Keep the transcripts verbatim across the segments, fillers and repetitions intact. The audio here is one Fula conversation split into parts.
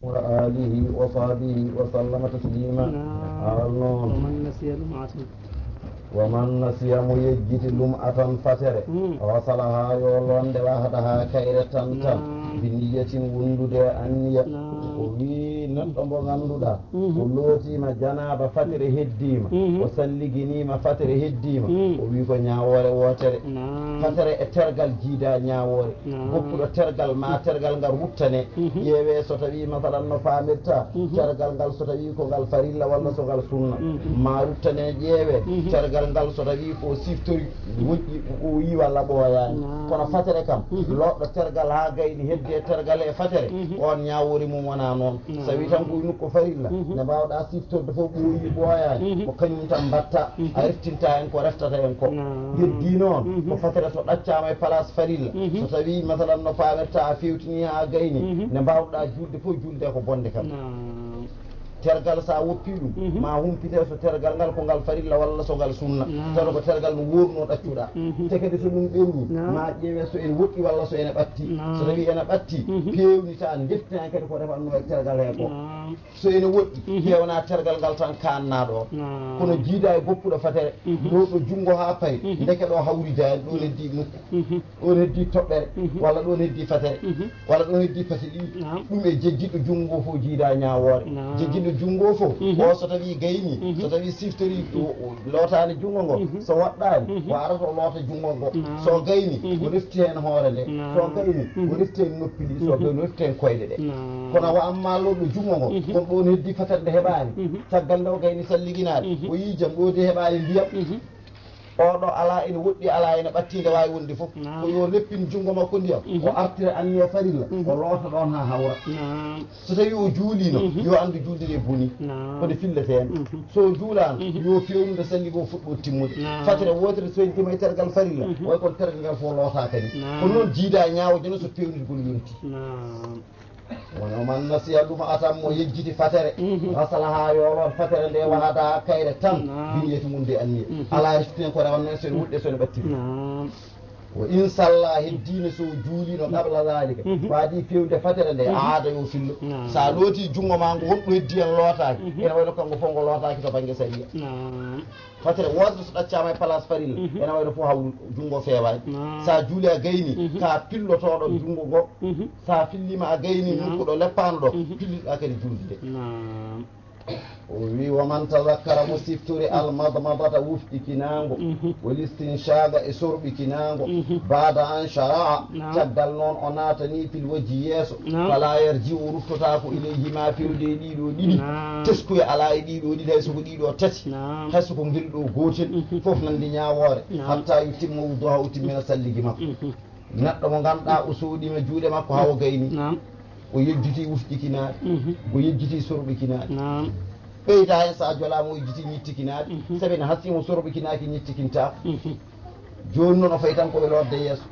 وآله وصحبه وسلم تسليما. Naam. Aal noon. ومن نسي لمعة. Wa man nasiya, mo yejjiti lum'atan fatere, ghasalahaa yo loonde, wahdahaa kayre tan tan, bi niyyatin wondude e anniya. O wii neɗɗo mbo ngannduɗaa o lootiima janaaba, fatere heddiima, o salliginiima, fatere heddiima, o wii ko ñaawoore wootere. Fatere e tergal jiidaa ñaawoore. Goppuɗo tergal ma tergal ngal ruttane, ƴeewe so tawii masalan no faamirta tergal ngal, so tawii ko ngal farilla walla so ngal sunna, ma ruttane ƴeewe tergal ngal so tawii ko siftori woƴƴi, ɓooyii walla ɓooyaani. Kono fatere kam, lootɗo tergal haa gayni, heddi e tergal e fatere, oon ñaawoore mum wonaa noon. So tawii tan ko nokku farilla, nde mbaawɗaa siftorde fof ɓooyii ɓooyaani, ko kañum tan mbaɗta, a reftinta heen ko reftata heen ko. Heddii noon ko fatere so ɗaccaama e place farilla, so tawii masalan no faamirta a fewtinii haa gayni, nde mbaawɗaa juulde fof juulde ko bonde kam. Tergal so a woppii ɗum, ma humpite so tergal ngal ko ngal farilla walla so ngal sunna. Tawa ko tergal no woornoo ɗaccuɗaa. Te kadi so ɗum ɓenni, ma ƴeewe so ene woɗɗi walla so ene ɓatti. So tawii ene ɓatti, peewnita, ndeftina kadi ko refannoo e tergal hee ko. So ene woɗɗi, peewna tergal ngal tan kaanna ɗo. Kono jiidaa e goppuɗo fatere, ɗo ɗo junngo haa payi, ndeke ɗo hawri daani, ɗo heddi nokku. Ɗo heddi toɓɓere, walla ɗo heddi fatere, walla ɗo heddi pati ɗiɗi. Ɗum e jejjitɗo junngo fof jiidaa ñaawoore. Jejjitɗo junngo fof, o so tawii gayni, so tawii siftori, o, o lootaani junngo ngo, so woɗɗaani, o arata o loota junngo ngo. So gayni, o refti heen hoore nde. So gayni, o refti heen noppi ɗi. So gayni, o refti heen koyɗe ɗe. Kono wa amma lootɗo junngo ngo, kon ɗo heddi fatere nde heɓaani. Caggal nde o gayni salliginaade, o yii jam, ɗo de heɓaani ndiyam. Oɗo alaa ene woɗɗi, alaa ene ɓatti, nde waawi wonde fof. Ko yo leppin junngo makko ndiyam, o artira anniya farilla, o loota ɗoon haa hawra. So tawii o juuliino, yo anndu juulde nde bonii. Ko nde filleteende. So juulaano, yo feewnu nde salli ko fuɗɗo timmude. Fatere wootere so en tima e tergal farilla, way kon tergal ngal fof lootaaka ni. Ko noon jiidaa ñaawo jeno so peewnitgol yonti. Wano man nasiya lum'atan, mo yejjiti fatere, ghasalahaa yo loot fatere nde, wahdahaa kayre tan, bi niyyatin wondude e anniya. Alaa refti heen ko rewanno en, so ene woɗɗi e so ene ɓatti. Wa in salla, heddiino so o juuliino, qabla dhalika, ko adii feewde fatere nde, aada yo fillo. So a lootii junngo maa ngo, wonɗo heddi heen lootaaki, ene wayno kanngo fof ngo lootaaki to bannge sariya. Fatere wootere so ɗaccaama e place farilla, ene wayno fof hawru junngo feewaani. Sa juuli a gayni, ka pillotooɗo junngo ngo, sa filliima a gayni nokku ɗo leppaano ɗo, pillitoɗaa kadi juulde nde. O wi, wa man tazakkara, mo siftori, al madmadata, wufɗikinaango, wal istinshaqa, e sorɓikinaango, baada an shara'a, caggal noon o naatani fil wajhi, yeeso, fala yarji'u, o ruttotaako, ilayhima, fewde e ɗiɗo ɗiɗi. Teskuya alaa e ɗiɗo ɗiɗi, hay so ko ɗiɗo tati, hay so ko ngel ɗo gootel, fof nandi ñaawoore, hatta yutimma wudu'ahu, o timmina salligi makko. Neɗɗo mo ngannduɗaa o sooɗiima juuɗe makko haa o gayni, o yejjiti wufɗikinaade, o yejjiti sorɓikinaade. Ɓeyda heen, so a jolaama, o yejjiti ñittikinaade. Sabi no hasiima o sorɓikinaaki, ñittikintaako. Jooni noon o fayi tan ko e lootde yeeso.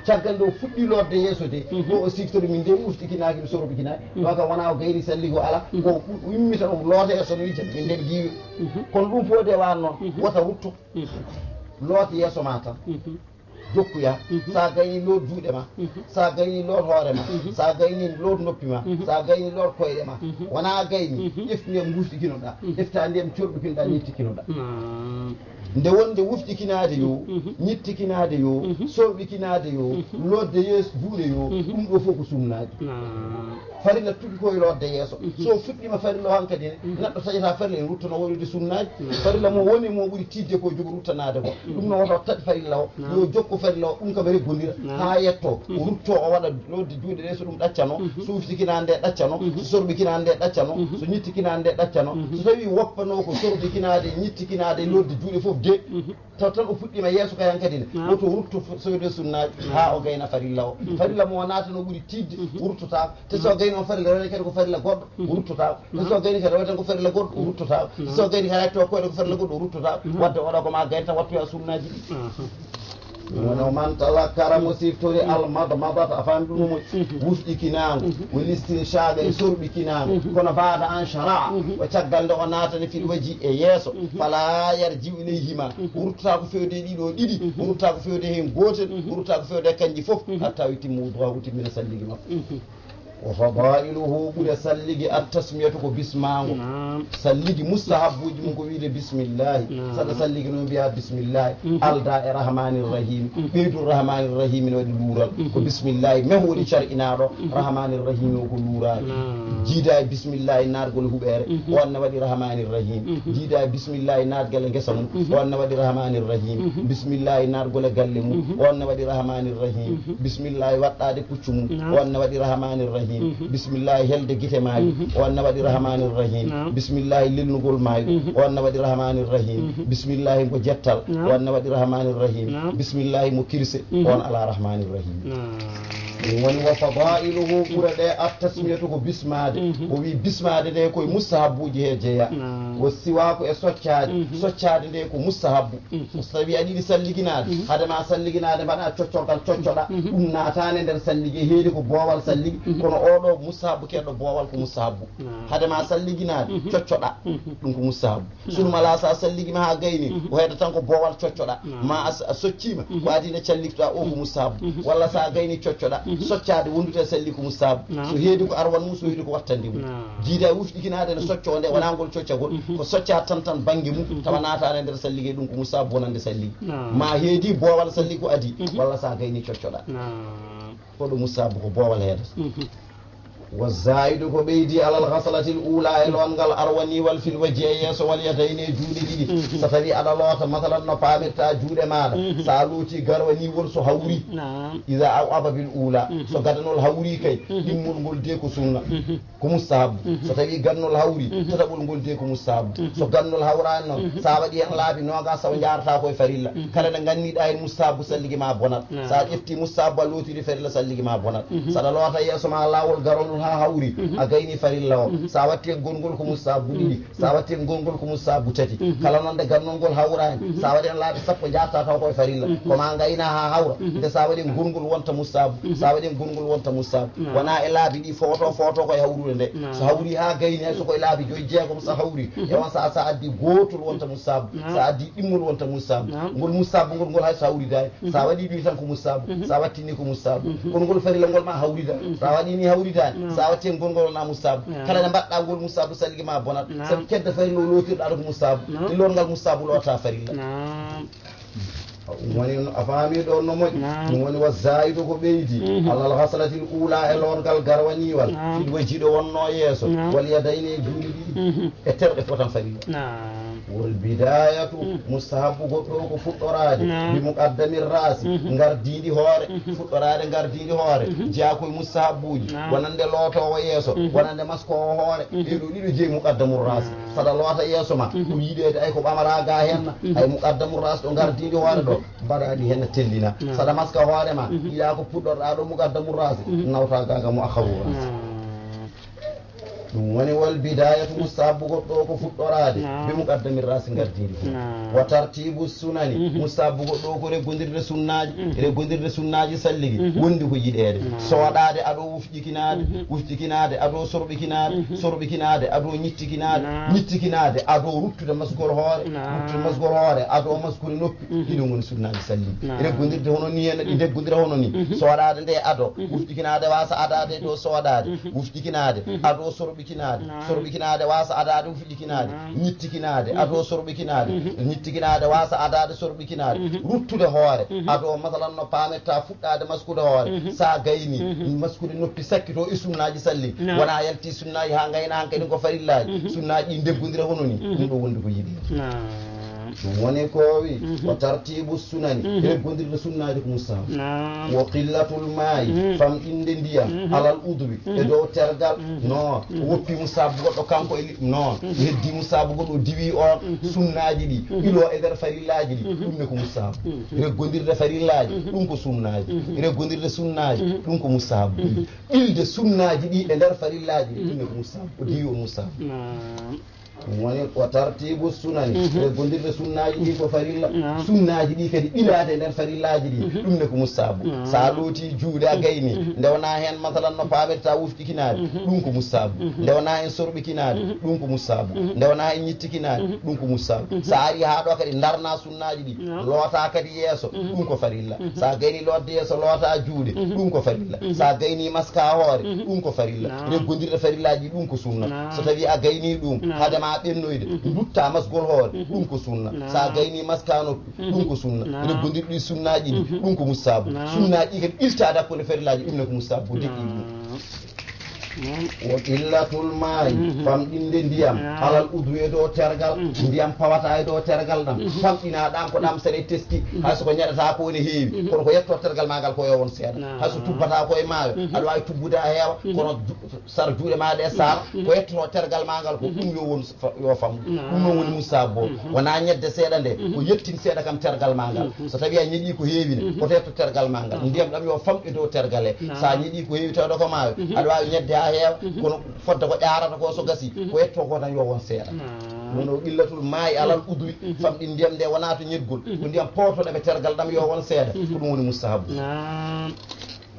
Caggal nde o fuɗɗi lootde yeeso de, ɗo o siftori min de mi wuftikinaaki, mi sorɓikinaaki. Ɗo kam wonaa o gayni salligo alaa. Ko o immita ɗo loota yeeso no wiyta min de mi diiwe. Kono ɗum fof de waan noon, wota rutto. Loot yeeso ma tan. Jokkuya. Sa gayni loot juuɗe ma. Sa gayni loot hoore ma. Sa gayni loot noppi ma. Sa gayni loot koyɗe ma. Wonaa gayni, ƴeftu ndiyam nguftikinoɗaa. Ƴefta ndiyam corɓikinoɗaa, ñittikinoɗaa. Nde wonde wuftikinaade yo, ñittikinaade yo, sorɓikinaade yo, lootde yeeso juuɗe yo, ɗum ɗo fof ko sunnaaji. Farilla tuɗi ko e lootde yeeso. So fuɗɗiima farilla o hankadi ne, neɗɗo taƴata farilla ene ruttano waɗude sunnaaji. Farilla mo woni mo ɓuri tiiɗde ko jogo ruttanaade ko. Ɗum no woto taƴ farilla o, yo jokku farilla o, ɗum kam reggondira haa yetto. O rutto o waɗa lootde juuɗe ɗe, so ɗum ɗaccano, so wuftikinaande ɗaccano, so sorɓikinaande ɗaccano, so ñittikinaande ɗaccano. So tawi woppanoo ko sorɓikinaade, ñittikinaade, lootde juuɗe fof de, taw tan o fuɗɗiima yeeso ka hankadi ne. Woto rutto fo-, soyde sunnaaji haa o gayna farilla o. Farilla mo o naatano ɓuri tiiɗde, o ruttotaako. Te so gayno farilla, rewata kadi ko farilla goɗɗo, o ruttotaako. Te so gayni kadi, rewata ko farilla goɗɗo, o ruttotaako. Te so gayni kadi, to koyɗe ko farilla goɗɗo, o ruttotaako. Wadde oɗo ko ma gaynta, wattoya sunnaaji ɗi. Wano man tazakkara, mo siftori, al madmadata, a faami ɗum mo, wufɗikinaango, wal istinshaqa, e sorɓikinaango. Kono baada an shara'a, o caggal nde o naatani fil waji, e yeeso, fala yarji'u ilayhima, o ruttata ko fewde e ɗiɗo ɗiɗi, o ruttata ko fewde heen gootel, o ruttata ko fewde e kanji fof, hatta yutimma wudu'ahu, o timmina salligi makko. Wa fadailuhu, ɓure salligi, at tasmiyatu, ko bismaango. Naam. Salligi mustahabbuuji mum ko wiide bismillahi. Naam. Saɗa salligi noon mbiya bismillahi. Mhm. Alda e rahmanir rahim. Mhm. Ɓeydu rahmanir rahim ne waɗi luural. Ko, mhm, bismillahi men woni car'inaaɗo. Mhm. Rahmanir rahim o ko luuraade. Naam. Jiida e bismillahi naatgol huɓeere. Mhm. On ne waɗi rahmanir rahim. Mhm. Jiida e bismillahi naatgol e ngesa mum. Mhm. On ne waɗi rahmanir rahim. Mhm. Bismillahi naatgol e galle mum. Mhm. On ne waɗi rahmanir rahim. Mhm. Bismillahi waɗɗaade puccu mum. Naam. On ne waɗi rahmanir rahim. Mhm. Bismillahi helde gite maayo. Mhm. On ne waɗi rahmanir rahim. Naam. Bismillahi lelnugol maayo. Mhm. On ne waɗi rahmanir rahim. Mhm. Bismillahi ko jettal. Naam. On ne waɗi rahmanir rahim. Naam. Bismillahi mo kirse. Mhm. On ala rahmanir rahim. Naam. Ɗum woni wa fadailuhu, ɓure ɗe, at tasmiyatu, ko bismaade. Mhm. O wi bismaade nde koye mustahabbuuji he jeya. Naam. Wa siwaaku e soccaade. Mhm. Soccaade nde ko mustahabbu. Mhm. So tawi aɗa yiɗi salliginaade, mhm, hade ma salliginaade mbaɗa coccorgal coccoɗa. Mhm. Ɗum naataani nder salligi, heedi ko boowal salligi. Mhm. Kono oɗo mustahabbu keɗɗo boowal ko mustahabbu. Naam. Hade ma salliginaade, mhm, coccoɗa. Mhm. Ɗum ko mustahabbu. Naam. So ɗum alaa, so a salligi ma haa gayni, mhm, o heedata tan ko boowal coccoɗa. Naam. Ma a s-, a soccima, mhm, ko adii nde calliktoɗa o ko, mhm, mustahabbu. Mhm. Walla so a gayni coccoɗa, mhm, soccaade wondude e salli ko mustahabbu. Naam. So heedi ko arwan mum, so heedi ko wattande mum. Naam. Jiida e wufɗikinaade no, mhm, socco nde, wonaa ngol coccagol, mhm, ko soccaa tan tan bannge mum, mhm, tawa naataani e nder salligi, ɗum ko mustahabbu wonande salligi. Naam. Ma heedi boowal salli ko adii, mhm, walla so a gayni coccoɗa. Naam. Ko ɗo mustahabbu ko boowal heedata. Mhm. Wa zaidu ko ɓeydi alal ghaslatil ula e loongal arwaniwal fil wajhi e yeeso wal yadayni e juuɗe ɗiɗi. Mhm. So tawi aɗa loota masalan no paamirta juuɗe maaɗa, mhm, so a looti garwaniwol so hawri. Naam. Iza au aba bil ula. Mhm. So gadanol hawri kay, mhm, ɗimmol ngol de ko sunna. Mhm. Ko mustahabu. Mhm. So tawi gannol hawri, mhm, tataɓol ngol de ko mustahabu. Mhm. So gannol hawraani noon, mhm, so a waɗi heen laabi noogas taw njaarata ko e farilla. Mhm. Kala nde nganniɗa heen mustahabu, salligi ma bonat. Naam. So a ƴetti mustahabu a lootiri farilla, salligi ma bonat. Mhm. So aɗa loota yeeso ma laawol garol ngol haa hawri, mhm, a gayni farilla o. Mhm. So a watti e gonngol ko mustahabu, mhm, ɗiɗi. So a watti e gonngol ko mustahabu, tati. Mhm. Kala noon nde gannol ngol hawraani, mhm, so a waɗi heen laabi sappo njaarata taw ko e farilla. Mhm. Ko ma ngayna haa hawra. Mhm. Nde so a waɗi e gonngol wonta mustahabu. Mhm. So a waɗi e gonngol wonta mustahabu. Naam. Wona e laabi ɗi footo, footo ko e hawrude nde. Naam. So hawri haa gayni hay so ko e laabi joyi jeegom so hawri. Mhm. E on saha so a addi gootol wonta mustahabu. Naam. So a addi ɗimmol wonta mustahabu. Naam. Ngol mustahabu ngol, ngol hay so hawridaani. Mhm. So a waɗi ɗi tan ko mustahabu. Mhm. So a wattini ko mustahabu. Mhm. Kono ngol farilla ngol ma hawridaani. Mhm. So a waɗi ni hawridaani. Naam. So a watti ngol ngol wona mustahabu. Naam. Kala nde mbaɗɗa ngol mustahabu salligi ma bonat. Naam. Sabu kedde farilla o lootirɗa ɗo ko mustahabu. Naam. Ɗi lootngal mustahabu loota farilla. Naam. Ɗum woni no, a faami ɗo no moƴƴi. Naam. Ɗum woni wa zaidu ko ɓeydi. Mhm. Alal ghaslatil ula e lootngal garwaniwal. Naam. Fil wajhi ɗo wonno yeeso. Naam. Wal yadayni e juuɗe ɗiɗi. Mhm. E terɗe fof tan farilla. Naam. Wal bidayatu, mhm, mustahabu goɗɗo o ko fuɗɗoraade. Naam. Bi muqaddami rasi, mhm, ngardiindi hoore. Mhm. Fuɗɗoraade ngardiindi hoore. Mhm. Jeyaa ko e mustahabuuji. Naam. Wonande lootoowo yeeso, mhm, wonande maskoowo hoore. Mhm. Ɗee ɗo ɗiɗo jeyi muqaddamu rasi. Naam. Saɗa loota yeeso ma, mhm, ɓuri yiɗeede ay ko ɓamara ga heen na. Mhm. Ay muqaddamu ras ɗo ngardiindi hoore ɗo, mhm, mbaɗaani heen tellina. Naam. Saɗa maska hoore ma, mhm, yiɗa ko puɗɗorɗa ɗo muqaddamu rasi, mhm, nawta ga ga mu akharu rasi. Naam. Ɗum woni wal bidayatu, mustahabu goɗɗo o ko fuɗɗoraade, naam, bi muqaddami rasi ngardiindi fof. Naam. Wa tartibu sunani, mhm, mustahabu goɗɗo o ko reggondirde sunnaaji, mhm, reggondirde sunnaaji salligi, mhm, wondi ko yiɗeede. Naam. Soɗaade aɗo wufƴikinaade, mhm, wufƴikinaade aɗo sorɓikinaade, mhm, sorɓikinaade aɗo ñittikinaade, naam, ñittikinaade aɗo ruttude masgol hoore, naam, ruttude masgol hoore aɗo maskude noppi. Mhm. Ɗiɗo ngoni sunnaaji salligi. Naam. Reggondirde hono ni henna, ɗi, mhm, ndeggondira hono ni. Mhm. Soɗaade nde ado, mhm, wufƴikinaade wasa adaade dow soɗaade, mhm, wufƴikinaade, mhm, ado sorɓikinaade, naam, sorɓikinaade wasa adaade wufƴikinaade, naam, ñittikinaade, mhm, ado sorɓikinaade, mhm, ñittikinaade wasa adaade sorɓikinaade, mhm, ruttude hoore, mhm, ado masalan no paamirta fuɗɗaade maskude hoore, mhm, sa gayni, mhm, maskude noppi sakkito e sunnaaji salligi, naam, wona yalti sunnaaji ha ngayna han kadi ko farillaaji, mhm, sunnaaji ɗi ndeggondira hono ni, mhm, ɗum ɗo wondi ko yiɗi. Naam. Ɗum woni ko o wi, mhm, wa tartibu sunani, mhm, reggondirde sunnaaji ko mustahabu. Naam. Wa qillatul maa'i, mhm, famɗinde ndiyam, mhm, alal udwi, e, mhm, dow tergal, mhm, no, mhm, woppi mustahabu goɗɗo kanko e li-, no, mhm, heddi mustahabu goɗɗo diwi on, mhm, sunnaaji ɗi, mhm, ilo e nder farillaaji ɗi, mhm, ɗum ne ko mustahabu. Mhm. Reggondirde farillaaji, mhm, ɗum ko sunnaaji. Mhm. Reggondirde sunnaaji, mhm, ɗum ko mustahabu. Mhm. Ilde sunnaaji ɗi e nder farillaaji ɗi, mhm, ɗum ne ko mustahabu. O diwi on mustahabu. Naam. Woni o tartibu sunani, e gondirde sunnaaji ɗi ko farilla. Sunnaaji ɗi kadi ɓilaade e nder farillaaji ɗi, ɗum ne ko mustahabu. So a looti juuɗe, a gayni, nde wonaa heen, masalan, no paamirta wufqi kinaari, ɗum ko mustahabu. Nde wonaa heen sorɓi kinaari, ɗum ko mustahabu. Nde wonaa heen ñitti kinaari, ɗum ko mustahabu. So a ari haa ɗo kadi, ndarna sunnaaji ɗi, loota kadi yeeso, ɗum ko farilla. So a gayni lootde yeeso, loota juuɗe, ɗum ko farilla. So a gayni maska hoore, ɗum ko farilla. Reggondirde farillaaji ɗi, ɗum ko sunna. So tawi a gayni ɗum, hade ma ɓennoyde, ndutta masgol hoore, ɗum ko sunna. So a gayni maska noppi, ɗum ko sunna. Reggondirɗi sunnaaji ɗi, ɗum ko mustahabu. Sunnaaji ɗi kadi ɓiltaade hakkunde farillaaji, ɗum ne ko mustahabu, ko deƴƴi ɗum. Wa qillatul maa'i, famɗinde ndiyam, alal udwi e dow tergal, ndiyam pawata e dow tergal ɗam, famɗina ɗam ko ɗam sere teski, hay so ko ñaɗata ko ene heewi, kono ko yetto tergal ma ngal ko yo won seeɗa. Hay so tubbata ko e maayo, aɗa waawi tubbude a heewa, kono ju-, sar juuɗe ma ɗe sara, ko yettoto tergal ma ngal ko ɗum yo won fa-, yo famɗu. Ɗum noon woni mustahabu o. Wonaa ñedde seeɗa nde, ko yettin seeɗa kam tergal ma ngal. So tawi a ñeɗi ko heewi ne, ko yetto tergal ma ngal. Ndiyam ɗam yo famɗu e dow tergal he. So a ñeɗi ko heewi tawde ko maayo, aɗa waawi ñedde haa heewa, kono fodde ko ƴaarata ko so gasi, ko yetto ko tan yo won seeɗa. Ɗum ɗo qillatul maa'i alal udwi, famɗi ndiyam nde wonaa to ñeɗgol. Ko ndiyam powtoɗo ɓe tergal ɗam yo won seeɗa. Ko ɗum woni mustahabu.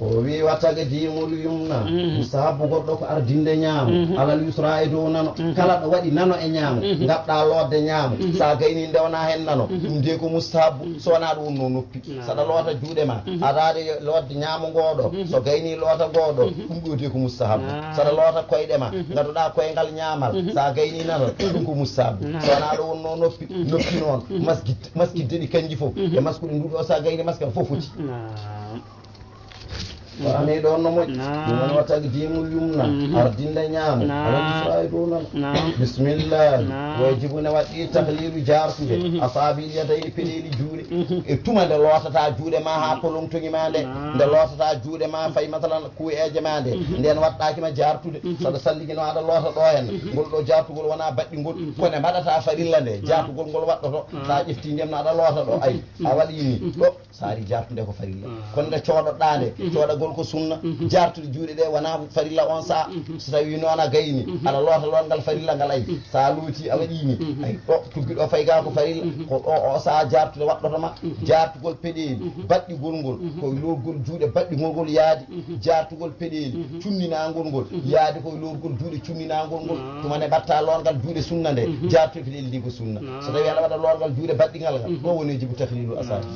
O wi wa taqdimul yumna, mustahabu goɗɗo ko ardinde ñaamo, alal yusra e dow nano. Kala ɗo waɗi nano e ñaamo, ngaɗɗa lootde ñaamo. So a gayni nde wonaa heen nano, ɗum de ko mustahabu, so wonaa ɗum wonno noppi. So aɗa loota juuɗe ma, aɗa aada yo lootde ñaamo ngoo ɗo, so gayni loota ngoo ɗo, ɗum ɗo de ko mustahabu. So aɗa loota koyɗe ma, ngaɗuɗa koyngal ñaamal, so a gayni nano, ɗum ko mustahabu. So wonaa ɗo wonno noppi, noppi noon, maskit-, maskitde ɗi kanji fof, e maskude ndu ɗo, so a gayni maska fof foti. Faami ɗoon no moƴƴi. Ɗum woni wa taqdimul yumna, ardinde ñaamo, alal yusra e dow nano. Bismillah. Wajibu ne waɗɗi tahlilu jaartude, asaabi'il yadayni, peɗeeli juuɗe. E tuma nde lootata juuɗe ma haa polongtoŋi ma nde, nde lootata juuɗe ma fay masalan kuuyeeje ma nde, nden waɗɗaaki ma jaartude. Saɗa salligi no aɗa loota ɗo heen, ngol ɗo jaartugol wonaa baɗɗi ngol, ko nde mbaɗata farilla nde, jaartugol ngol waɗɗoto. Sa ƴefti ndiyam no aɗa loota ɗo, ay, a waɗi ni, ɗo. So ari jaartude ko farilla. Kono nde cooɗoɗaa nde, cooɗagol ko sunna. Jaartude juuɗe ɗe wonaa farilla on saha. So tawi noon a gayni, aɗa loota lootngal farilla ngal, ay. So a looti, a waɗi ni, ay, ɗo tuggi ɗo fay ga ko farilla. Ko ɗo o saha jaartude waɗɗoto ma. Jaartugol peɗeeli, baɗɗigol ngol, ko lootgol juuɗe baɗɗigol ngol yaadi. Jaartugol peɗeeli, cunninangol ngol, yaadi ko lootgol juuɗe cunninangol ngol. Tuma nde mbaɗta lootngal juuɗe sunna nde, jaartude peɗeeli ndi ko sunna. So tawi aɗa waɗa lootngal juuɗe baɗɗingal ngal, ɗo woni jibu tahlilu asaabi.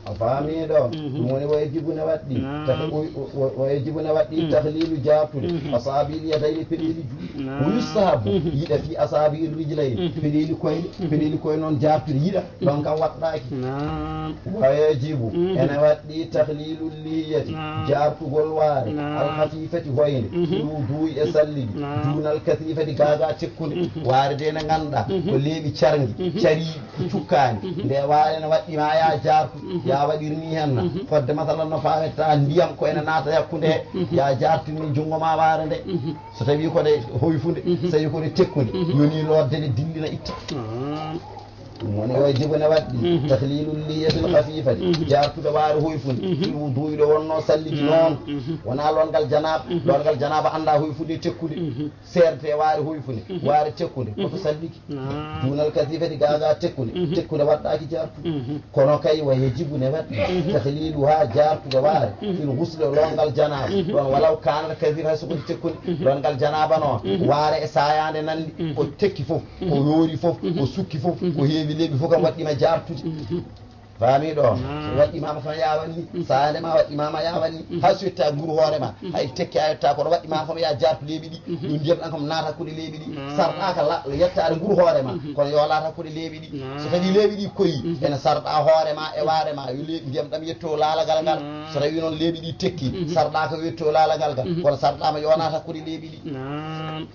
A faami ɗo? Ɗum woni wa yajibu ne waɗɗi. Naam. Tahi-, o, o, o, wa yajibu ne waɗɗi tahlilu jaartude. Asaabi'il yadayni peɗeeli juuɗe. Naam. Wa yustahabu, yiɗa fi asaabi'ir rijlayni. Peɗeeli koyɗe, peɗeeli koye noon jaartude yiɗa. Ɗon kam waɗɗaaki. Naam. Wa yajibu, ene waɗɗi tahlilu lihiyati. Naam. Jaartugol waare. Naam. Al khafifati hoynde. Fil wudu'i e salligi. Naam. Dunal kathifati gaagaa tekkunde. Waare de ne ngannduɗaa ko leeɓi cargi, cariiɗi. Cukkaani. Nde waare ne waɗɗi ma ya jaartu, ya waɗir ni hen na. Fodde masalan no faametta ndiyam ko ene naata e hakkunde he, ya jaartu ni junngo ma waare nde. So tawi ko nde hoyfunde, so tawi ko nde tekkunde, yoni lootde nde dillina itta. Ɗum woni o jibu ne waɗɗi. Tahlilul liyatil khafifati, jaartude waare hoyfunde. Fil wudu'i ɗo wonno salligi noon. Wona lootngal janaaba. Lootngal janaaba annda hoyfunde e tekkunde. Seerde waare hoyfunde, waare tekkunde, koto salligi. Naam. Dunal kathifati gaagaa tekkunde, tekkunde waɗɗaaki jaartu. Kono kay wa yajibu ne waɗɗi, tahliluha jaartude waare, fil ghusli lootngal janaaba. Ɗon walaw kaanat kathifa hay so ko tekkunde, lootngal janaaba noon, waare e saayaande nanndi, ko tekki fof, ko yoori fof, ko sukki fof, ko heewi leeɓi fof kam waɗɗi ma jaartude. Faami ɗo? Naam. So waɗɗi ma kam yaawan ni, saande ma waɗɗi ma yaawan ni, hay so yetta nguru hoore ma, hay tekki a yetta kono waɗɗi ma kam ya jaartu leeɓi ɗi, ɗum ndiyam ɗam kam naata hakkunde leeɓi ɗi, sarɗaaka la-, yettaade nguru hoore ma, kono yo laata hakkunde leeɓi ɗi. So tawi leeɓi ɗi koyi, ene sarɗa hoore ma e waare ma, yo leeɓi ndiyam ɗam yetto laalagal ngal. So tawi noon leeɓi ɗi tekki, sarɗaaka yo yetto laalagal ngal, kono sarɗaama yo naata hakkunde leeɓi ɗi. Naam.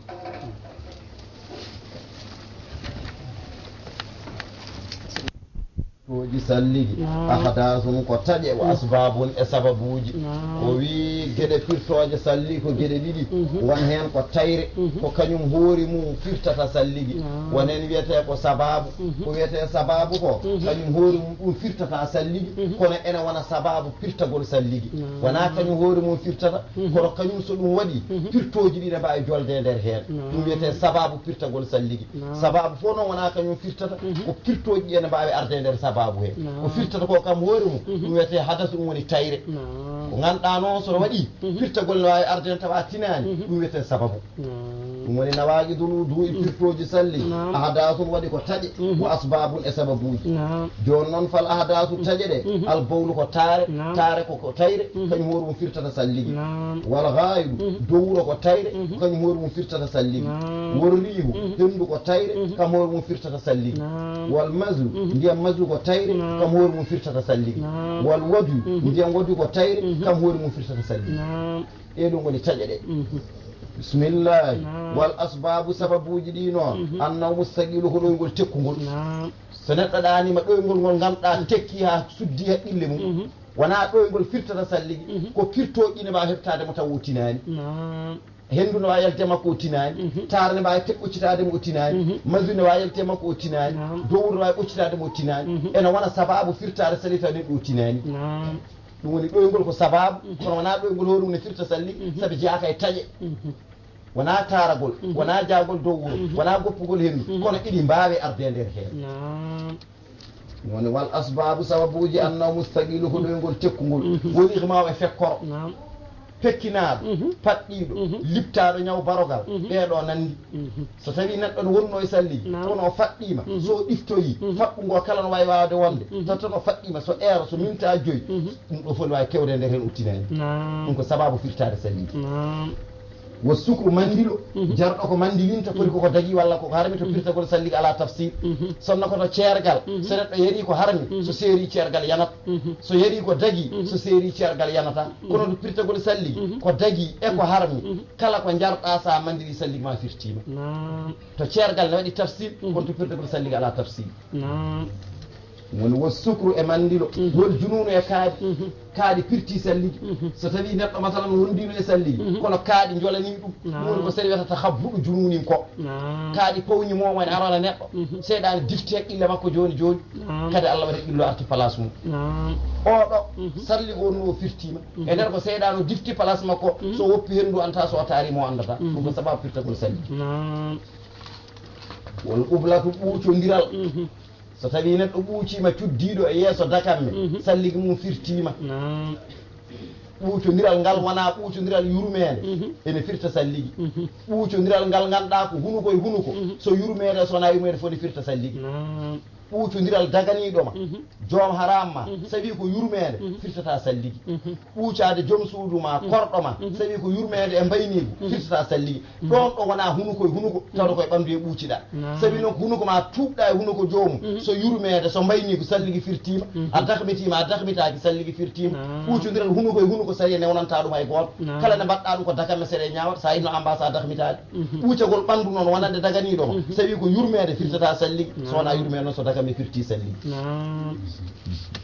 Firtooji salligi, ahdasun ko taƴe, wa asbabun e sababuuji. O wii geɗe firtooje salligi ko geɗe ɗiɗi, won heen ko tayre, ko kañum hoore mum firtata salligi. Won heen wiyetee ko sabaabu, ko wiyetee sabaabu ko kañum hoore mum ɗum firtata salligi, kono ene wona sabaabu firtagol salligi. Wonaa kañum hoore mum firtata, kono kañum so ɗum waɗi, firtooji ɗi ne mbaawi jolde e nder heen. Ɗum wiyetee sabaabu firtagol salligi. Sabaabu fof noon wonaa kañum firtata, ko firtooji ɗi ene mbaawi arde e nder sabaabu he. Ko firtata ko kam hoore mum, ɗum wiyetee hadasu, ɗum woni tayre. Ko ngannduɗaa noon so waɗi, firtagol ne waawi arde heen tawa tinaani, ɗum wiyetee sababu. Ɗum woni nawaaqidul wuduu'i, firtooji salli, ahdasun waɗi ko taƴe, wa asbabun e sababuuji. Jooni noon fal ahdasu taƴe ɗe, al bawlu ko taare, taare ko, ko tayre, kañum hoore mum firtata salligi. Wal gaayidu, dowro ko tayre, kañum hoore mum firtata salligi. Wal riihu, henndu ko tayre, kam hoore mum firtata salligi. Wal mazu, ndiyam mazu ko tayre, kam hoore mum firtata salligi. Wal wadu, ndiyam wadu ko tayre, kam hoore mum firtata salligi. Ɗee ɗoo ngoni taƴe ɗe. Bismillahi. Wal asbaabu, sababuuji ɗi noon, annawmu saqiilu, ko ɗoyngol tekkungol. So neɗɗo ɗaaniima ɗoyngol ngol ngannduɗaa tekki haa suddi haqqille mum, wonaa ɗoyngol firtata salligi, ko firtooji ne mbaawi heɓtaade mo taw o tinaani. Henndu ne waawi yaltee makko o tinaani, taare ne mbaawi te-, ɓoccitaade mo o tinaani, mazu ne waawi yaltee makko o tinaani, dowro ne waawi ɓoccitaade mo o tinaani. Ene wona sabaabu firtaare salligi taw neɗɗo o tinaani. Ɗum woni ɗoyngol ko sabaabu, kono wonaa ɗoyngol hoore mum ne firta salligi, sabi jeyaaka e taƴe. Wonaa taaragol, wonaa jaagol dow wuro, wonaa goppugol henndu, kono iɗi mbaawi arde e nder heen. Ɗum woni wal asbaabu, sababuuji, annawmu saqiilu, ko ɗoyngol tekkungol. Woni ko maawa e fekkoro. Pekkinaaɗo, paɗɗiiɗo, liɓtaaɗo ñaw barogal, ɓee ɗoo nanndi. So tawii neɗɗo no wonnoo e salligi, kono o faɗɗiima, so o ɗiftoyii, faɗɗu ngoo kala no waawi waawde wonde, tawa tan o faɗɗiima, so eero, so mintaa joyi, ɗum ɗoo fof no waawi kewde e nder heen o tinaani. Ɗum ko sabaabu firtaade salligi. Wa sukru, manndilo, jarɗo ko manndilinta, foti ko ko dagii walla ko harmi to firtagol salligi alaa tafsiil. Sonno ko to ceergal, so neɗɗo yarii ko harmi, so seerii ceergal yanat. So yarii ko dagii, so seerii ceergal yanataa. Kono to firtagol salligi, ko dagii e ko harmi, kala ko njarɗaa so a manndirii salligi maa firtiima. To ceergal ne waɗi tafsiil, kono to firtagol salligi alaa tafsiil. Woni wo sukru e manndilo, wol junuunu e kaaɗi. Kaaɗi firtii salligi. So tawii neɗɗo, masalan, wondiino e salligi, kono kaaɗi njolanii ɗum, ɗum woni ko sariya wiyata tahabbuɗu junuunin ko. Kaaɗi pawñi mo, woni arana neɗɗo, seyɗaane difti haqqille makko jooni jooni, kadi Allah waɗi haqqille arti place mum. Oɗo salligo on no o firtiima. E nder ko seyɗaane o difti place makko, so woppi henndu anndaa, so o taari mo anndataa. Ɗum ko sababu firtagol salligi. Wol qublatu, ɓuucondiral. So tawii neɗɗo ɓuuciima cuddiiɗo e yeeso dakamme, salligi mum firtiima. Ɓuucondiral ngal wonaa ɓuucondiral yurmeende, ene firta salligi. Ɓuucondiral ngal ngannduɗaa ko hunuko e hunuko, so yurmeende, so wonaa yurmeende fof ne firta salligi. Ɓuucondiral daganiiɗo ma, joom haraam ma, so tawii ko yurmeende, firtataa salligi. Ɓuucaade joom suudu ma, korɗo ma, so tawii ko yurmeende e mbayniigu, firtataa salligi. Ɗoon ɗo wonaa hunuko e hunuko, tawde ko e ɓanndu he ɓuuciɗaa. Sabi noon ko hunuko maa tuuɓɗaa e hunuko joomum, so yurmeende, so mbayniigu, salligi firtiima. A dakmitiima, a dakmitaaki, salligi firtiima. Ɓuucondiral hunuko e hunuko, sariya newnantaa ɗum hay gooto. Kala nde mbaɗɗaa ɗum ko dakamme, sariya ñaawata, so a yiɗno ambaasa a dakmitaali. Ɓuucagol ɓanndu noon wonande daganiiɗo ma, sabi ko yurmeende firtataa salligi, so wonaa yurmeende noon, so dakamme firtii salligi.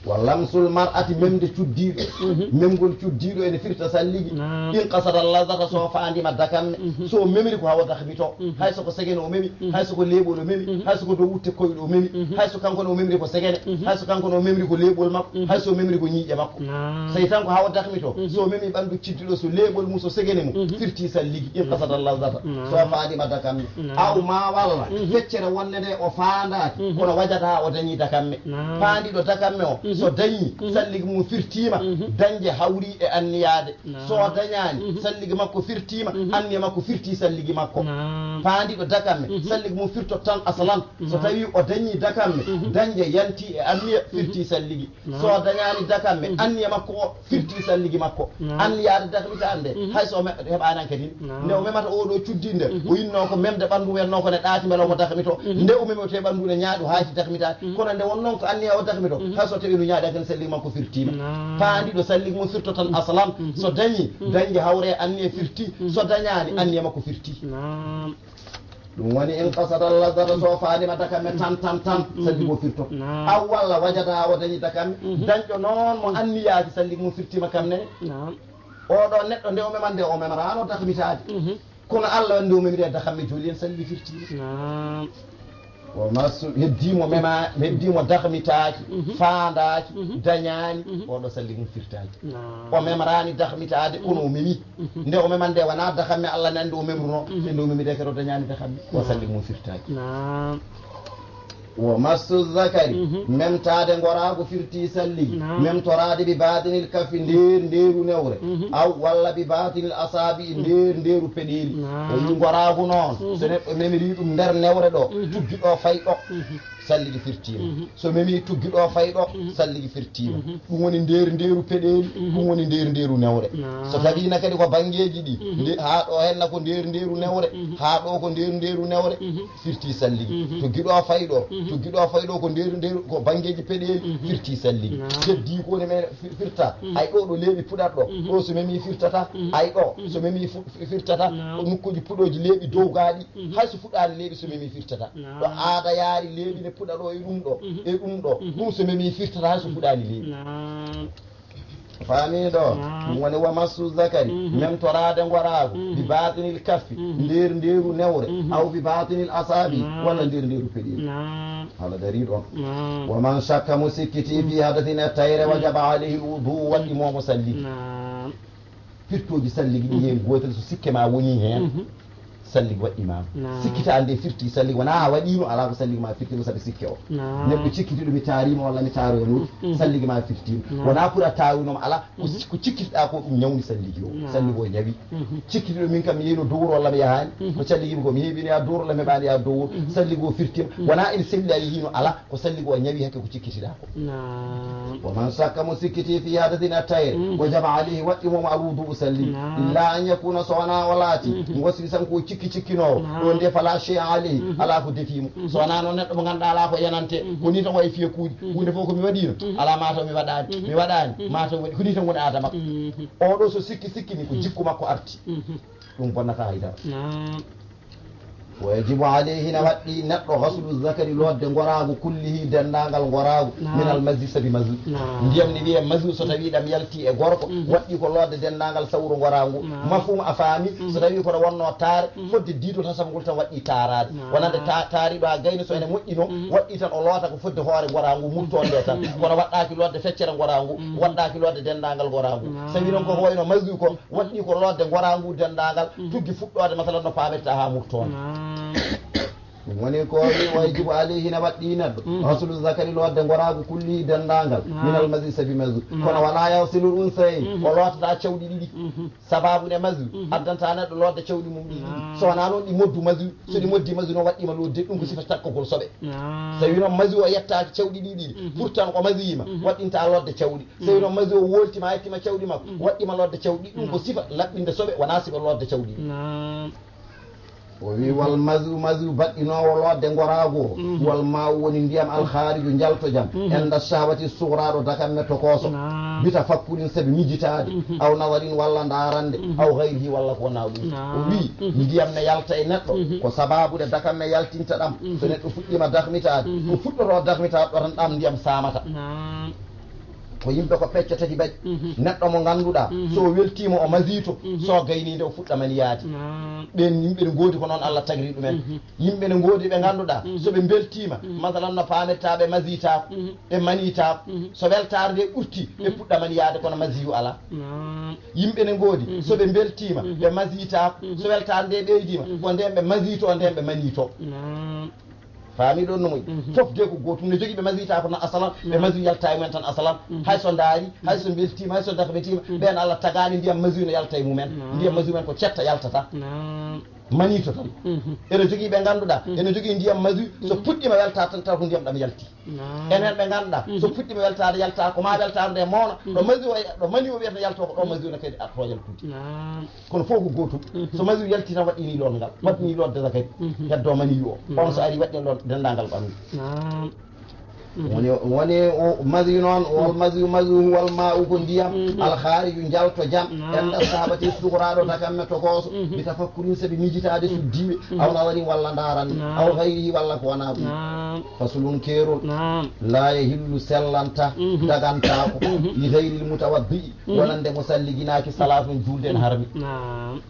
Wa lamsul mar'ati, memde cuddiiɗo. Memgol cuddiiɗo ene firta salligi. In qasada lazata, so faandiima dakamme, so o memri ko haa o dakmitoo. Hay so ko segene o memi, hay so ko leeɓol o memi, hay so ko dow wutte koyɗo o memi, hay so kanko ne o memri ko segene, hay so kanko ne o memri ko leeɓol makko, hay so o memri ko ñiiƴe makko. So tawi tan ko haa o dakmitoo, so o memi ɓanndu cuddiiɗo, so leeɓol mum, so segene mum, firtii salligi. In qasada lazata, so faandiima dakamme. Aw maa walla feccere wonde nde o faandaaki, kono wajata haa o dañii dakamme. Faandiiɗo dakamme o, so dañii, salligi mum firtiima, dañde hawri e anniyaade. So dañaani, salligi makko firtiima, anniya makko firtii salligi makko. Faandiiɗo dakamme, salligi mum firtoto tan aslan. So tawii o dañii dakamme, dañde yanti e anniya, firtii salligi. So dañaani dakamme, anniya makko o firtii salligi makko. Anniyaade dakmitaade nde, hay so o me-, heɓaani han kadi. Nde o memata oo ɗoo cuddiiɗo nde, o yinnoo ko memde ɓanndu, wonnoo ko ne ɗaati mbela o ko dakmitoo. Nde o memi o tawi ɓanndu ne ñaaɗi, o hayti dakmitaade. Kono nde wonnoo ko anniya o dakmitoo, hay so tawii no ñaaɗi han kadi, salligi makko firtiima. Faandiiɗo salligi mum firtoto tan aslan. So dañii, dañde hawri e anniya firtii. So dañaani, anniya makko firtii. Ɗum woni in qasada ladata, so faanima dakamme tan, tan, tan, salli go firto. Aw walla wajada, o dañi dakamme. Dañɗo noon mo anniyaaki, salli mum firtima kam ne. Oɗo neɗɗo nde o memande, o memrano dakmitaade. Kono Allah wandi o memri e dakamme, jooli en salli firtima. Naam. O masu heddi mo mema, heddi mo dakmitaaki, faandaaki, dañaani, oɗo salli mum firtaaki. Naam. O memrani dakmitaade, kono o memi. Nde o memande wona dakamme Allah nandi o memruno. E nde o memide kadi o dañaani dakamme, o salli mum firtaaki. Naam. Wo massu zakari, memtaade ngoraagu firti salligi, memtoraade bi baatinil kafi, nder ndeeru newre, aw walla bi baatinil asaabi, nder ndeeru peɗeeli. O yi ngoraagu noon, so neɗɗo memiri ɗum nder newre ɗo, tuggi ɗo fay ɗo, salligi firtiima. So memi tuggi ɗo fay ɗo, salligi firtiima. Ɗum woni nder ndeeru peɗeeli, ɗum woni nder ndeeru newre. So tawiina kadi ko banngeeji ɗi, nde, haa ɗo henna ko nder ndeeru newre, haa ɗo ko nder ndeeru newre, firti salligi. Tuggi ɗo fay ɗo, tuggi ɗo fay ɗo ko nder ndeeru, ko banngeeji peɗeeli, firti salligi. Heddi ko woni men fi-, firta, ay ɗo ɗo leeɓi puɗat ɗo, ɗo so memi firtata, ay ɗo so memi fu-, firtata, ko nokkuuji puɗooji leeɓi dowgaaɗi, hay so fuɗaani leeɓi so memi firtata. Ɗo aada yaari leeɓi ne puɗa ɗo e ɗum ɗo, e ɗum ɗo, ɗum so memi firtata hay so fuɗaani leeɓi. Faami ɗo? Ɗum woni wa massu zakari, memtoraade ngoraagu, bi baatinil kaffi, nder ndeeru newre, aw bi baatinil asaabi, walla nder ndeeru peɗeeli. Hala darii ɗon. Wa man shakka mo sikkiti fi hadasin e tayre, wajaba alayhi wudu, waɗɗi mo mo salli. Firtooji salligi ɗi heen gootel, so sikke ma woni heen, salligi waɗɗimaama. Sikkitaande nde firti salligi, wonaa a waɗiino, alaa ko salligi ma firtiima sabi sikke o. Neɗɗo cikkitiiɗo mi taariima walla mi taaroyanoki, salligi ma firtiima. Wonaa pour a taarunooma, alaa, ko si-, ko cikkitiɗaa ko ɗum ñawni salligi o. Salligi o ñawi. Cikkitiiɗo min kam mi yehi no dowro walla mi yahaani, ko calligi mi ko mi heɓi mi yaha dowro walla mi heɓaani yaha dowro, salligi o firtiima. Wonaa ene selli a yehiino, alaa, ko salligi o ñawi hakke ko cikkitiɗaa ko. Naam. Wa man shakka mo sikkiti fi hadasin e tayre, wajaba alayhi waɗɗi mo mo al wudu salli. Illa an yakuna so wonaa o laati, ngosli tan ko cikki cikkinoowo. Ɗo nde fala shay'a alayhi, alaa ko defii mo. So wonaa noon neɗɗo mo ngannduɗaa alaa ko yanante, ko ni tan wayi fiye kuuɗi. Huunde fof ko mi waɗiino, alaa mataw mi waɗaani, mi waɗaani, mataw mi waɗi, ko ni tan woni aada makko. Oɗo so sikki sikki ni ko jikku makko arti. Ɗum bonnata haydara. Naam. Wa yajibu alayhi, na waɗɗi neɗɗo, ghaslu zakari, lootde ngoraagu, kullihi, denndaangal ngoraagu, min al mazi, sabi mazi. Ndiyam ne wiyee mazi, so tawii ɗam yalti e gorko, waɗɗi ko lootde denndaangal sawru ngoraagu. Mafhum, a faami? So tawii kono wonnoo taare, fodde diidol hasam ngol tan waɗɗi taaraade. Wonande ta-, taariiɗo haa gayni, so ene moƴƴinoo, waɗɗi tan o loota ko fodde hoore ngoraagu, muttoonde tan. Kono waɗɗaaki lootde feccere ngoraagu, waɗɗaaki lootde denndaangal ngoraagu. So tawii noon koko wayno mazi ko, waɗɗi ko lootde ngoraagu denndaangal, tuggi fuɗɗoode, masalan, no paamirta haa murtoonde. Ɗum woni ko wi, wa yajibu alayhi, na waɗɗi neɗɗo, ghaslu zakari, lootde ngoraagu, kulli, denndaangal, min al mazi, sabi mazi. Kono wala yaghsilu unsayayn, o lootataa cawɗi ɗiɗi. Sababu nde mazi addanta neɗɗo lootde cawɗi mum ɗiɗi. So wonaa noon ɗi moddu mazi, so ɗi moddi mazi noon waɗɗiima lootde, ɗum ko sifa takkagol soɓe. So tawi noon mazi o yettaaki cawɗi ɗiɗi ɗiɗi, pourtant o maziyiima, waɗɗinta lootde cawɗi. So tawi noon mazi o woltiima, a yettiima cawɗi makko, waɗɗiima lootde cawɗi, ɗum ko sifa laɓɓinde soɓe, wonaa sifa lootde cawɗi ɗiɗi. O wi, wal mazu, mazu baɗɗinoowo lootde ngoraagu o, wal maa'u woni ndiyam, al khaariju njaltojam, enda shahwati sughra, ɗo dakamme tokooso, bi tafakkurin, sabi mijitaade, aw nazarin, walla ndaarande, aw ghayrihi, walla ko wonaa ɗum. O wi, ndiyam ne yalta e neɗɗo, ko sababu nde dakamme yaltinta ɗam, so neɗɗo fuɗɗiima dakmitaade, ko fuɗɗotoo dakmitaade ɗo tan ɗam ndiyam saamata. Ko yimɓe ko pecce tati mbaɗi. Neɗɗo mo ngannduɗaa, so o weltiima o masiito, so o gaynii nde o fuɗɗa maniyaade. Ɓeen yimɓe ne ngoodi ko noon Allah tagri ɗumen. Yimɓe ne ngoodi ɓe ngannduɗaa, so ɓe mbeltiima, masalan no paamirtaa ɓe masiitaako, ɓe maniitaako. So weltaare nde ɓurtii, ɓe puɗɗa maniyaade kono masiyu alaa. Yimɓe ne ngoodi, so ɓe mbeltiima, ɓe masiitaako. So weltaare nde ɓeydiima, ko ndeen ɓe masiitoo, ndeen ɓe maniitoo. Faami ɗon no moƴƴi. Fof de ko gootum, ne jogii ɓe masiitaako na asalan, ɓe masiyu yalta e mumen tan asalan. Hay so ndaari, hay so mbeltiima, hay so dakmitiima, ɓeen Allah tagaani ndiyam masiyu no yalta e mumen. Ndiyam masiyu men ko cetta yaltata. Maniito tan. Ene jogii ɓe ngannduɗaa, ene jogii ndiyam masiyu, so puɗɗiima weltaade tan taw ko ndiyam ɗam yalti. Enen ɓe ngannduɗaa, so puɗɗiima weltaade yalta, ko ma weltaade nde mawna, ɗo masiyu o, ɗo maniyu o wiyata yalto ko ɗo masiyu no kadi arto yaltude. Kono fof ko gootum. So masiyu yalti tan waɗɗini loot ngal, waɗɗini loot desa kadi. Heddo maniyu o. On so ari waɗɗi loot denndaangal ɓanndu. Woni, woni o maziyu noon, wal maziyu, maziyu huwal maa'u ko ndiyam, al khariju njalto jam, en ɗa sahabati sukuraaɗo takamme tokooso, bi tafakkurin sabi mijitaade suddiiɓe, aw nazarin walla ndaarande, aw gayrihi walla ko wonaa ɗum. Fasulun keerol, la yahillu sellanta, dagantaako, li gayril mutawaddi'i, wonande mo salliginaaki salaatun juulde en harmi.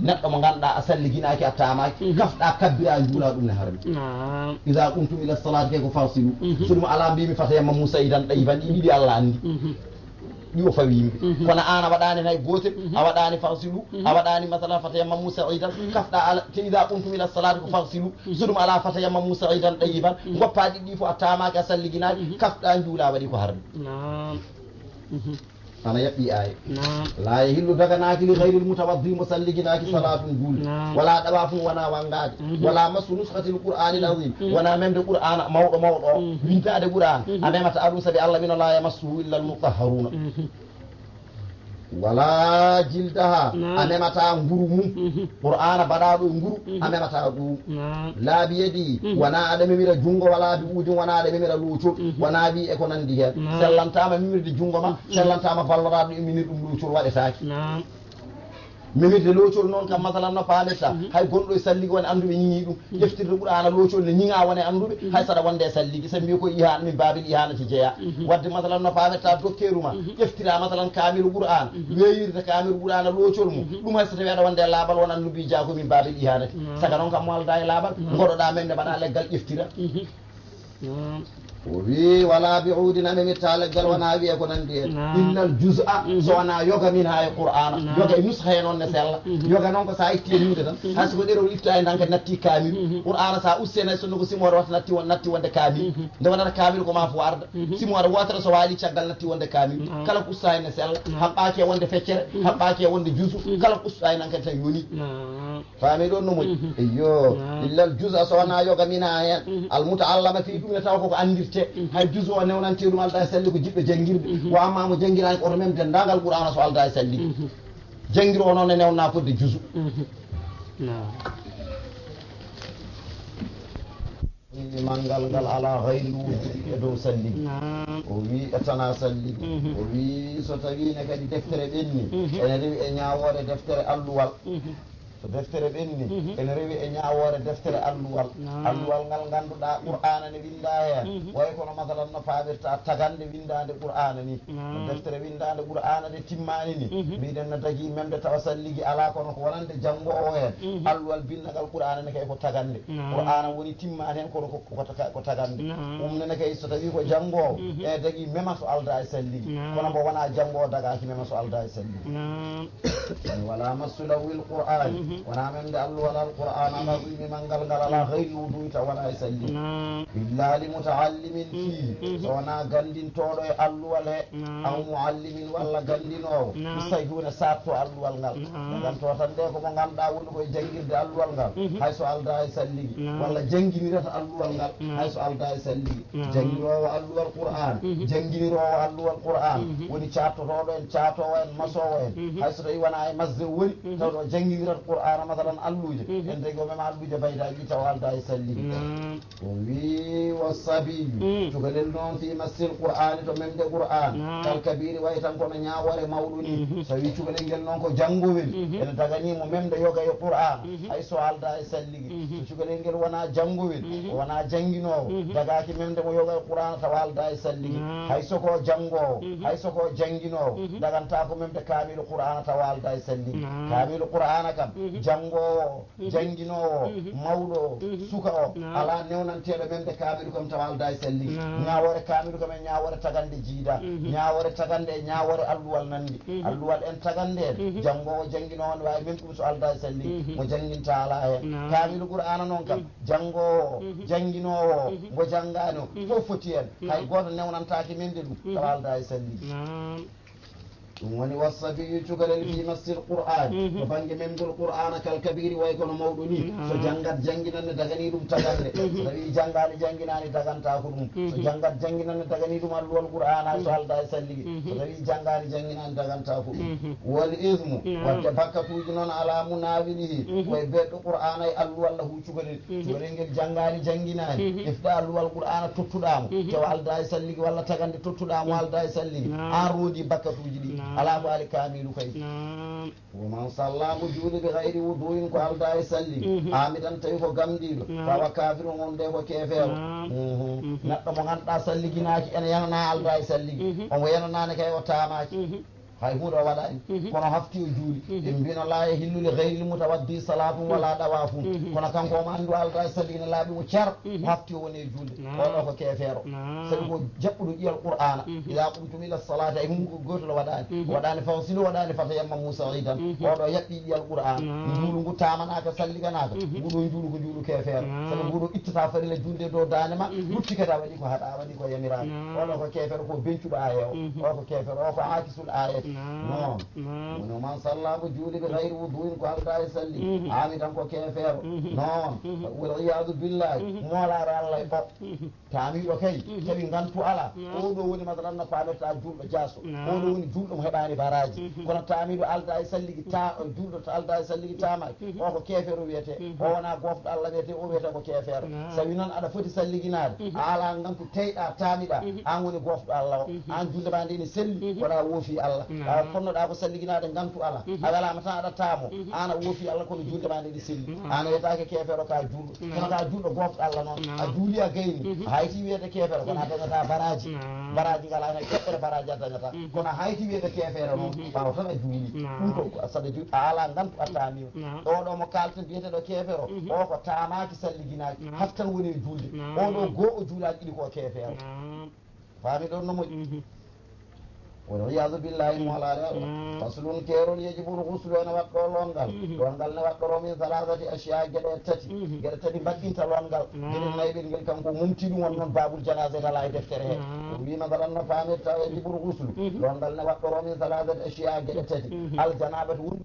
Neɗɗo mo ngannduɗaa a salliginaaki a taamaaki, kafɗa kabbira njuula ɗum ne harmi. Iza qumtum ila salati kay ko fasilu. So ɗum alaa mbimi fatayammamu sa'idan tayyiban ɗi ɗiɗi Allah anndi. Ɗi o fawi yimɓe. Kono aan a waɗaani hay gootel, a waɗaani fasilu, a waɗaani masala fatayammamu sa'idan, kafɗa ala, te iza qumtum ila salati ko fasilu. So ɗum alaa fatayammamu sa'idan tayyiban, ngoppa ɗiɗi ɗi fof a taamaaki a salliginaaki, kafɗa njuula waɗi ko harmi. Ana yaɓɓi aaya. La yahillu daganaaki li gayril mutawaddi mo salliginaaki salaatun juulde. Wala ɗawaafun wona wanngaade. Wala massu nuskhatil qur'aanil aziim. Wona memde qur'aana mawɗo mawɗo o. Wintaade qur'aana. A memata ɗum sabi Allah wino la yamassuhu illal mutahharuuna. Wala jildaha. A memata nguru mum. Qur'aana baɗaaɗo e nguru a memata ɗum. Laa bi yadi, wona aɗa memira junngo, wala bi uudin, wona aɗa memira loocol, wona wi e ko nanndi heen. Sellantaama mimirde junngo ma, sellantaama balloraaɗo e mimir ɗum loocol waɗetaake. Mimirde loocol noon kam, masalan no paamirta, hay gonɗo e salligi woni annduɓe ñiŋii ɗum. Ƴeftirde qur'aana loocol ne ñiŋaa woni annduɓe, hay saɗa wonde e salligi, sabi mbiyi ko ihaana, min baabil ihaanati jeyaa. Waɗde masalan no paamirta dokteeru ma, ƴeftira masalan kaamilu qur'aana, weeyirde kaamilu qur'aana loocol mum, ɗum hay so tawii aɗa wonde e laaɓal won anndu mbiyi jaa ko min baabil ihaanati. Saka noon kam mo aldaa e laaɓal, ngoɗoɗaa memde mbaɗa leggal ƴeftira. O wi wala bi uudin a memitta leggal wona wiye ko nanndi heen. Illal juz'a, so wona yoga min haa e qur'aana. Yoga e nusha heen on ne sella. Yoga noon ko so a itti e ñiwde tan, hay so ko ɗerewol itta e tan kadi natti kaamilu. Qur'aana so a usti heen hay sinno ko simoore watta natti won, natti wonde kaamilu. Nde wonata kaamilu ko ma fof arda. Simoore wootere so waali caggal natti wonde kaamilu. Kala ko usta heen ne sella. Haɓɓaaki e wonde feccere, haɓɓaaki e wonde juzu. Kala ko usta heen tan kadi tan yoni. Faami ɗon no moƴƴi. Eyyo. Illal juz'a so wona yoga mina heen. Al muta'allama fii ɗum ne taw koko anndirte. Hay juz'u o newnante ɗum aldaa e salli ko jiɗɗo janngirde. Wa amma mo janngiraani oto mem denndaangal qur'aana so aldaa e salli. Janngiro o noon ne newna fodde juz'u. Manngal ngal alaa gayri wudu'i e dow salli. O wi e tana salli. O wi so tawi ne kadi deftere ɓenni. Ene rewi e ñaawoore deftere alluwal. So deftere ɓenni, ene rewi e ñaawoore deftere alluwal. Alluwal ngal ngannduɗaa qur'aana ne winnda heen. Way kono masalan no paamirta tagande winndaande qur'aana ni. No deftere winndaande qur'aana nde timmaani ni. Mbiɗen no dagi memde tawa salligi alaa kono ko wonande janngoowo heen. Alluwal binndagal qur'aana ne kay ko tagande. Qur'aana woni timmaani heen kono ko, ko, ko tagande. Ɗum nene kay so tawi ko janngoowo, e dagi mema so aldaa e salligi. Kono mbo wona janngoowo dagaaki mema so aldaa e salligi. Wala massu lawwil qur'aani. Wona memde alluwal al qur'aana al aziimi manngal ngal alaa gayri wudu'i taw wona e salli. Illa li muta'allimin fii. So wona ganndintooɗo e alluwal he. Aw mu'allimin walla ganndinoowo. Ustay huune saatto alluwal ngal. Nde ngannduɗaa tan nde ko mo ngannduɗaa woni koye janngirde alluwal ngal. Hay so aldaa e salligi. Walla jannginirata alluwal ngal. Hay so aldaa e salligi. Jannginoowo alluwal qur'aana. Jannginiroowo alluwal qur'aana. Woni caattotooɗo en, caatoowo en, masoowo en. Hay so tawi wona e masde o woni, tawɗo jannginirata qur'aana, masalan, alluuje. En tagi o mema alluuje baydaaji tawa aldaa e salligi. O wi wa sabiyu, cukalel noon fi massil qur'aani to memde qur'aan. Kal kabiiri way tan kono ñaawoore mawɗo ni. So wi cukalel ngel noon ko janngowel, ene daganii mo memde yoga e qur'aan. Hay so aldaa e salligi. So cukalel ngel wona janngowel, o wona jannginoowo, dagaaki memde mo yoga e qur'aana tawa aldaa e salligi. Hay so ko janngoowo, hay so ko jannginoowo, dagantaa ko memde kaamilu qur'aana tawa aldaa e salligi. Kaamilu qur'aana kam, janngoowo, jannginoowo, mawɗo o, suka o, alaa newnanteeɗo memde kaamilu kam tawa aldaa e salligi. Ñaawoore kaamilu kam e ñaawoore tagande jiida. Ñaawoore tagande e ñaawoore alluwal nanndi. Alluwal en tagande en, janngoowo jannginoowo ne waawi même ɗum so aldaa e salli, mo jannginta alaa heen. Kaamilu Qur'aana noon kam, janngoowo o, jannginoowo o, mbo janngaani o, fof foti heen. Hay gooto newnantaake men de ɗum, tawa aldaa e salli. Ɗum woni wassabiyu cukalel fi massil qur'an, to bannge memgol qur'ana kal kabiri, way kono mawɗo ni. So janngat jannginanne daganii ɗum tagande, so tawi janngaani jannginaani dagantaako ɗum. So janngat jannginanne daganii ɗum alluwal qur'ana, so aldaa e salligi, so tawi janngaani jannginaani dagantaako ɗum. Wal ismu, wadde bakkatuuji noon ala munawilihi, koye beɗɗo qur'ana e alluwal lahu cukalel. Cukalel ngel janngaani jannginaani, ifda alluwal qur'ana tottuɗaa mo, tawa aldaa e salligi walla tagande tottuɗaa mo aldaa e salligi, aan rondi bakkatuuji ɗi. Alaa ko ali kaamilu kay. Wo man salla mo juuli bi gayri wuduin ko aldaa e salligi, aamidan tawi ko gamɗiiɗo, fawa kafirun on de ko keefeero. Neɗɗo mo ngannduɗaa salliginaaki ene yananaa aldaa e salligi, omo yananaani kay o taamaaki. Hay huunde o waɗaani, kono hafti o juuli. Ɓe mbino laa yahillu li gayri mutawaddi salatun wala dawafun. Kono kanko omo anndi o aldaa e salligi ne laaɓi mo cer, o hafti o woni e juulde. Oɗo ko keefeero. Sabi ko jaɓɓuɗo ƴiyal qur'ana. Ida qumtum ila salati, ay hunde gooto o waɗaani. O waɗaani fawsilu, o waɗaani fatayammamu sa'idan. Oɗo yaɓɓi ƴiyal qur'ana. Njuulu ngu taamanaaka, salliganaaka. Nguɗo njuulu ko njuulu keefeero. Sabi nguɗo ittata farilla juulde dow daande ma, lutti kadi a waɗi ko haɗa, a waɗi ko yamiraaka. Oɗo ko keefeero, ko bencuɗo aaya o. O ko keefeero, o ko aakisul aayati. Noon. Woni man salla mo juuli bi gayri wuduin ko aldaa e salligi, aamidan ko keefeero. Noon. Wal iyadu billahi, moolaare Allah e o. Taamiiɗo kay, tawi ngantu alaa. Oɗo woni masalan no paamirta juulɗo jaaso. Oɗo woni juulɗo mo heɓaani baraaji. Kono taamiiɗo aldaa e salligi ta, juulɗo to aldaa e salligi taamaaki. O ko keefeero wiyetee. O wonaa goofɗo Allah wiyetee, o wiyetee ko keefeero. Sabi noon aɗa foti salliginaade. A alaa ngantu teyɗaa, taamiɗaa. Aan woni goofɗo Allah o. Aan juulde maa nde ene selli, kono a woofii Allah. Ɓaawo ponnoɗaa ko salliginaade, ngantu alaa. A welaama tan aɗa taamo. Aan a woofii Allah, kono juulde maa nde ene selli. Aan a wiyetaake keefeero, ka juulɗo. Kono ka juulɗo goofɗo Allah noon. A juuli a gayni. A hayti wiyede keefeero, kono a dañataa baraaji. Baraaji ngalaa heen, toɓɓere baraaji a dañataa. Kono a hayti wiyede keefeero noon, ɓaawo tan a juuli. Ɗum ko saɗa juuli, a alaa ngantu a taamiima. Oɗo mo kaalten biyeteeɗo keefeero, o ko taamaaki salliginaaki, haftan woni e juulde. Oɗo goo o juulaaki, ɗiɗi ko keefeero. Faami ɗon no moƴƴi. Wal iyadu billahi, moolaare Allah. Faslun, keerol, yajibul ghuslu, ene waɗɗoo loongal. Loongal ne waɗɗoroo min salasati ashiya, geɗe tati. Geɗe tati mbaɗɗinta loongal. Geɗe nayi ɓe ngel kanko mumti ɗum, won noon babul janaza e alaa e deftere he. Ɗum wi masalan no faamirta, yajibul ghuslu. Loongal ne waɗɗoroo min salasati ashiya, geɗe tati. Al janabatu, won